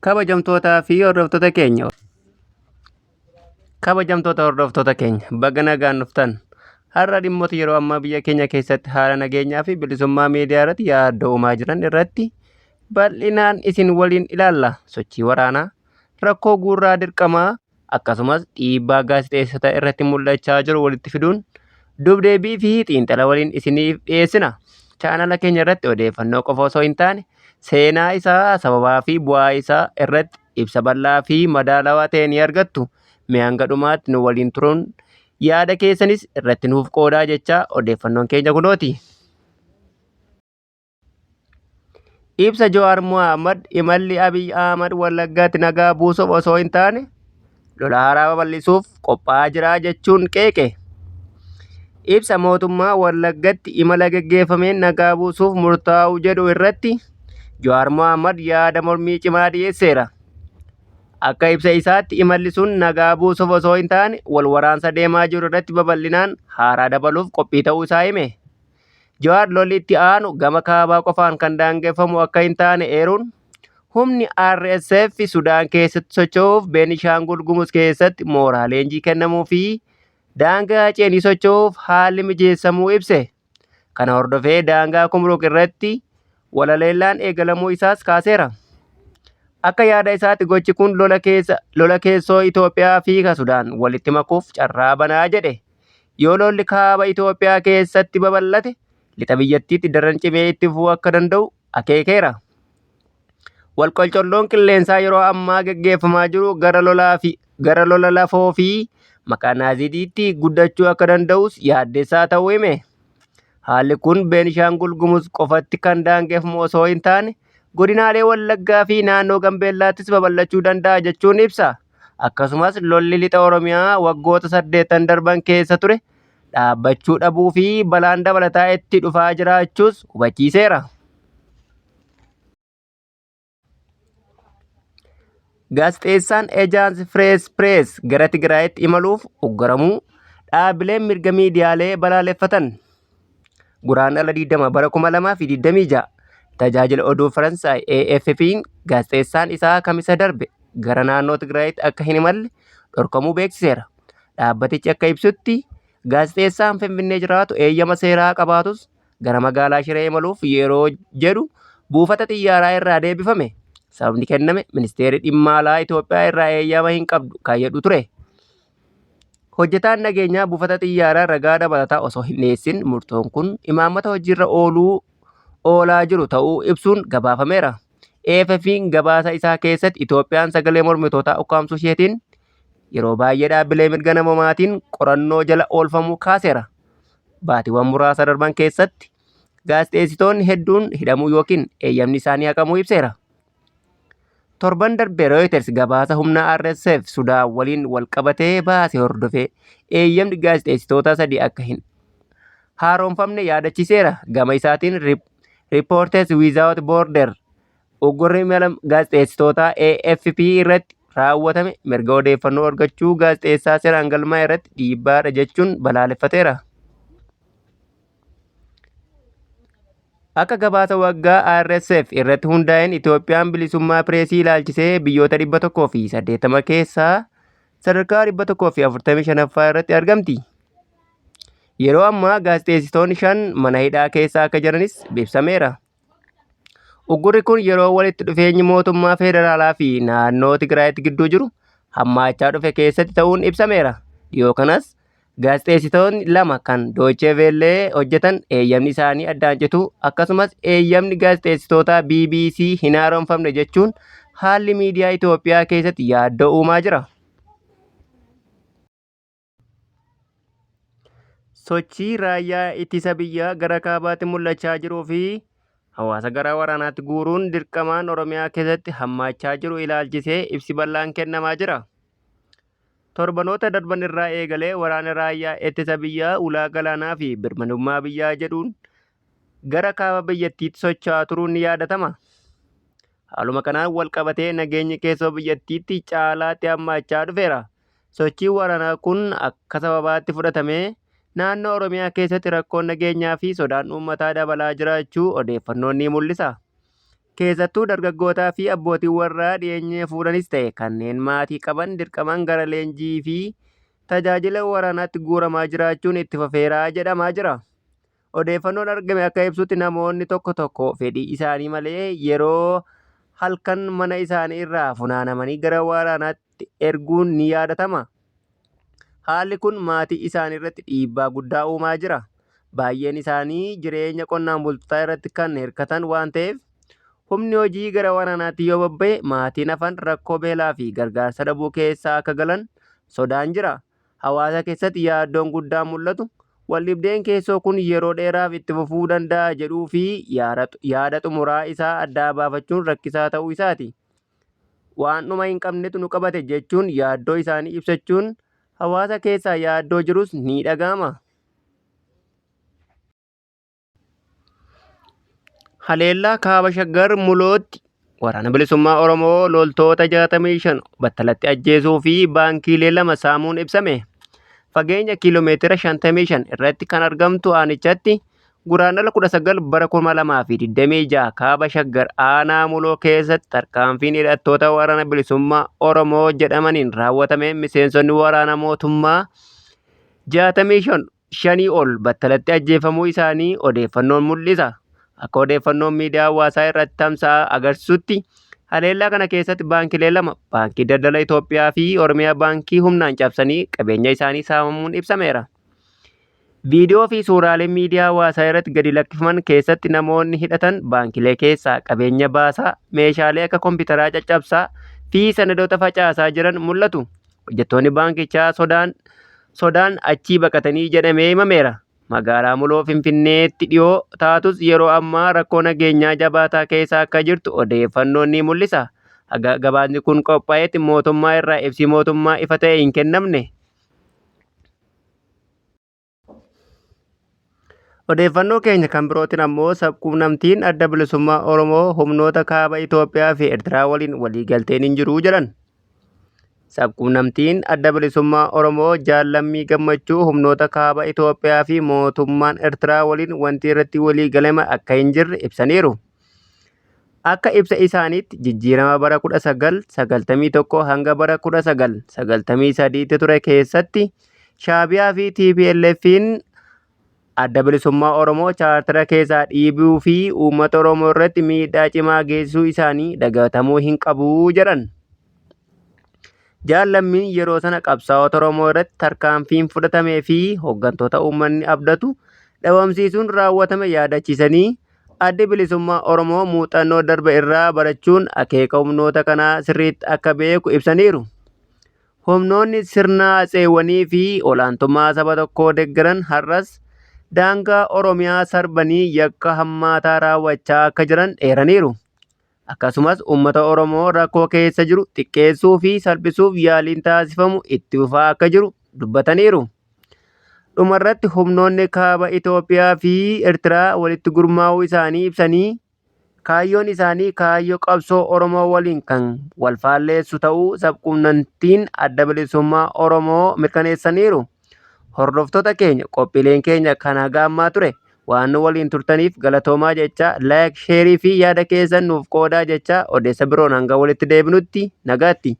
Kabajamtootaa fi hordoftoota keenya. Kabajamtoota hordoftoota keenya baga nagaan dhuftan. Har'a dhimmoota yeroo ammaa biyya keenya keessatti haala nageenyaa fi bilisummaa miidiyaa irratti yaaddoo uumaa jiran irratti bal'inaan isin waliin ilaalla. Sochii waraanaa, rakkoo guurraa dirqamaa, akkasumas dhiibbaa gaazexeessota irratti mul'achaa jiru walitti fiduun dubdeebii fi xiinxala waliin isiniif dhiyeessina. Chaanala keenya irratti odeeffannoo qofa osoo hin taane seenaa isaa, sababaa fi bu'aa isaa irratti ibsa bal'aa fi madaalawaa ta'e ni argattu. Mee hanga dhumaatti nu waliin turuun yaada keessanis irratti nuuf qoodaa jechaa odeeffannoon keenya kunooti. Ibsa Jawaar Mohaammad imalli Abiy Ahmad Wallaggaatti nagaa buusuuf osoo hin taane lola haaraa babal'isuuf qophaa'aa jira jechuun qeeqe. Ibsa mootummaa Wallaggatti imala geggeeffameen nagaa buusuuf murtaa'uu jedhu irratti Jawaar Mohaammad yaada mormii cimaa dhiyeesseera. Akka ibsa isaatti imalli sun nagaa buusuuf osoo hin taane wal waraansa deemaa jiru irratti babal'inaan haaraa dabaluuf qophii ta'uu isaa hime. Jawaar lolli itti aanu gama kaabaa qofaan kan daangeffamu akka hin taane eeruun, humni RSF Sudaan keessatti socho'uuf Beenishaangul Gumuz keessatti mooraa leenjii kennamuu fi daangaa ce'anii socho'uuf haalli mijeessamuu ibse. Kana hordofee daangaa Kumruuk irratti walaleellaan eegalamuu isaas kaaseera. Akka yaada isaatti gochi kun lola keessa lola keessoo Itoophiyaa fi Sudaan walitti makuuf carraa banaa jedhe. Yoo lolli kaaba Itoophiyaa keessatti babal'ate lixa biyyattiitti daran cimee itti fufuu akka danda'u akeekeera. Walqolcolloon qilleensaa yeroo ammaa geggeeffamaa jiru gara lolaa fi gara lola lafoo fi makaanaayizidiitti guddachuu akka danda'us yaaddessaa ta'uu hime. Haalli kun Beenishaangul Gumuz qofatti kan daangeffamu osoo hin taane godinaalee Wallaggaa fi naannoo Gambeellaattis babal'achuu danda'a jechuun ibsa. Akkasumas lolli lixa Oromiyaa waggoota saddeettan darban keessa ture dhaabbachuu dhabuu fi balaan dabalataa itti dhufaa jiraachuus hubachiiseera. Gaazexeessaan Ejaans Firees Pirees gara Tigraayitti imaluuf uggaramuu dhaabbileen mirga miidiyaalee balaaleffatan. Guraandhala 20 bara 2026 tajaajila oduu Faransaay AFP'n gaazexeessaan isaa Kamisa darbe gara naannoo Tigraayitti akka hin imalle dhorkamuu beeksiseera. Dhaabbatichi akka ibsutti gaazexeessaan Finfinnee jiraatu eeyyama seeraa qabaatus gara magaalaa Shiree imaluuf yeroo jedhu buufata xiyyaaraa irraa deebifame. Sababni kenname ministeerri dhimma alaa Itoophiyaa irraa eeyyama hin qabdu kan jedhu ture. Hojjetaan nageenyaa buufata xiyyaaraa ragaa dabalataa osoo hin dhiyeessin murtoon kun imaammata hojiirra ooluu oolaa jiru ta'uu ibsuun gabaafameera. AFP'n gabaasa isaa keessatti Itoophiyaan sagalee mormitootaa ukkaamsuu isheetiin yeroo baay'ee dhaabbilee mirga namoomaatiin qorannoo jala oolfamuu kaaseera. Baatiiwwan muraasa darban keessatti gaazexeessitoonni hedduun hidhamuu yookiin eeyyamni isaanii haqamuu ibseera. Torban darbe Reuters gabaasa humna RSF Sudaan waliin walqabatee baase hordofee eeyyamni gaazexeessitoota sadii akka hin haaromfamne yaadachiiseera. Gama isaatiin Reporters Without Border uggurri imala gaazexeessitootaa AFP irratti raawwatame mirga odeeffannoo argachuu gaazexeessaa seeraan galmaa'e irratti dhiibbaadha jechuun balaaleffateera. Akka gabaasa waggaa RSF irratti hundaa'een Itoophiyaan bilisummaa pireesii ilaalchisee biyyoota 180 keessaa sadarkaa 145ffaa irratti argamti. Yeroo ammaa gaazexeessitoonni 5 mana hidhaa keessa akka jiranis ibsameera. Uggurri kun yeroo walitti dhufeenyi mootummaa federaalaa fi naannoo Tigraayitti gidduu jiru hammaachaa dhufe keessatti ta'uun ibsameera. Dhiyoo kanas gaazexeessitoonni lama kan Doochee Veellee hojjetan eeyyamni isaanii addaan cituu akkasumas eeyyamni gaazexeessitootaa BBC hin haaromfamne jechuun haalli miidiyaa Itoophiyaa keessatti yaaddoo uumaa jira. Sochii raayyaa ittisa biyyaa gara kaabaatti mul'achaa jiruu fi hawaasa gara waraanaatti guuruun dirqamaan Oromiyaa keessatti hammaachaa jiru ilaalchisee ibsi bal'aan kennamaa jira. Torbanoota darban irraa eegalee waraana raayyaa ittisa biyyaa ulaa galaanaa fi birmadummaa biyyaa jedhuun gara kaaba biyyattiitti socho'aa turuun ni yaadatama. Haaluma kanaan walqabatee nageenyi keessoo biyyattiitti caalaatti hammaachaa dhufeera. Sochiin waraanaa kun akka sababaatti fudhatamee naannoo Oromiyaa keessatti rakkoon nageenyaa fi sodaan uummataa dabalaa jiraachuu odeeffannoon ni mul'isa. Keessattuu dargaggootaa fi abbootiin warraa dhiyeenya fuudhanis ta'e kanneen maatii qaban dirqamaan gara leenjii fi tajaajila waraanaatti guuramaa jiraachuun itti fufeera jedhamaa jira. Odeeffannoon argame akka ibsutti namoonni tokko tokko fedhii isaanii malee yeroo halkan mana isaanii irraa funaanamanii gara waraanaatti erguun ni yaadatama. Haalli kun maatii isaanii irratti dhiibbaa guddaa uumaa jira. Baay'een isaanii jireenya qonnaan bultootaa irratti kan hirkatan waan ta'eef humni hojii gara waraanaatti yoo bobba'e maatiin hafan rakkoo beelaa fi gargaarsa dhabuu keessa akka galan sodaan jira. Hawaasa keessatti yaaddoon guddaan mul'atu waldhibdeen keessoo kun yeroo dheeraaf itti fufuu danda'a jedhuu fi yaada xumuraa isaa addaa baafachuun rakkisaa ta'uu isaati. Waan dhuma hin qabnetu nu qabate jechuun yaaddoo isaanii ibsachuun hawaasa keessaa yaaddoo jirus ni dhaga'ama. Haleellaa Kaaba Shaggar Mulootti Waraana Bilisummaa Oromoo loltoota 65 battalatti ajjeesuu fi baankiilee lama saamuun ibsame. Fageenya kiiloomeetira 55 irratti kan argamtu aanichatti Guraandhala 19 bara 2026 Kaaba Shaggar aanaa Muloo keessatti tarkaanfiin hidhattoota Waraana Bilisummaa Oromoo jedhamaniin raawwatameen miseensonni waraana mootummaa 65 shanii ol battalatti ajjeefamuu isaanii odeeffannoon mul'isa. Akka odeeffannoon miidiyaa hawaasaa irratti tamsa'a agarsiisutti haleellaa kana keessatti baankilee lama Baankii Daldala Itoophiyaa fi Oromiyaa Baankii humnaan cabsanii qabeenya isaanii saamamuun ibsameera. Viidiyoo fi suuraaleen miidiyaa hawaasaa irratti gadi lakkifaman keessatti namoonni hidhatan baankilee keessaa qabeenya baasaa, meeshaalee akka kompiitaraa caccabsaa fi sanadoota facaasaa jiran mul'atu. Hojjettoonni baankichaa sodaan sodaan achii baqatanii jedhamee himameera. Magaalaa Muloo Finfinneetti dhiyoo taatus yeroo ammaa rakkoo nageenyaa jabaataa keessa akka jirtu odeeffannoon ni mul'isa. Haga gabaasni kun qophaa'etti mootummaa irraa ibsi mootummaa ifa ta'e hin kennamne. Odeeffannoo keenya kan birootiin ammoo sabquunnamtiin Adda Bilisummaa Oromoo humnoota kaaba Itoophiyaa fi Eertiraa waliin waliigalteen hin jiru jedhan. Sabquunnamtiin Adda Bilisummaa Oromoo Jaal Lammii Gammachuu humnoota kaaba Itoophiyaa fi mootummaan Eertiraa waliin wanti irratti waliigalame akka hin jirre ibsaniiru. Akka ibsa isaaniitti jijjiirama bara 1991 hanga bara 1993tti ture keessatti Shaabiyaa fi TPLF'n Adda Bilisummaa Oromoo chaartara keessaa dhiibuu fi uummata Oromoo irratti miidhaa cimaa geessisuu isaanii dagatamuu hin qabu jedhan. Jaal Lammiin yeroo sana qabsaa'ota Oromoo irratti tarkaanfiin fudhatamee fi hooggantoota uummanni abdatu dhabamsiisuun raawwatame yaadachiisanii Addi Bilisummaa Oromoo muuxannoo darbe irraa barachuun akeeka humnoota kanaa sirriitti akka beeku ibsaniiru. Humnoonni sirna atseewwanii fi olaantummaa saba tokkoo deggeran har'as daangaa Oromiyaa sarbanii yakka hammaataa raawwachaa akka jiran eeraniiru. Akkasumas uummata Oromoo rakkoo keessa jiru xiqqeessuu fi salphisuuf yaaliin taasifamu itti fufaa akka jiru dubbataniiru. Dhumarratti humnoonni kaaba Itoophiyaa fi Ertiraa walitti gurmaa'uu isaanii ibsanii kaayyoon isaanii kaayyoo qabsoo Oromoo waliin kan wal faalleessu ta'uu sabquunnamtiin Adda Bilisummaa Oromoo mirkaneessaniiru. Hordoftoota keenya qophiileen keenya kan haga ammaa ture waan nu waliin turtaniif galatoomaa jecha like, share fi yaada keessan nuuf qoodaa jecha odeessa biroon hanga walitti deebinutti nagaatti.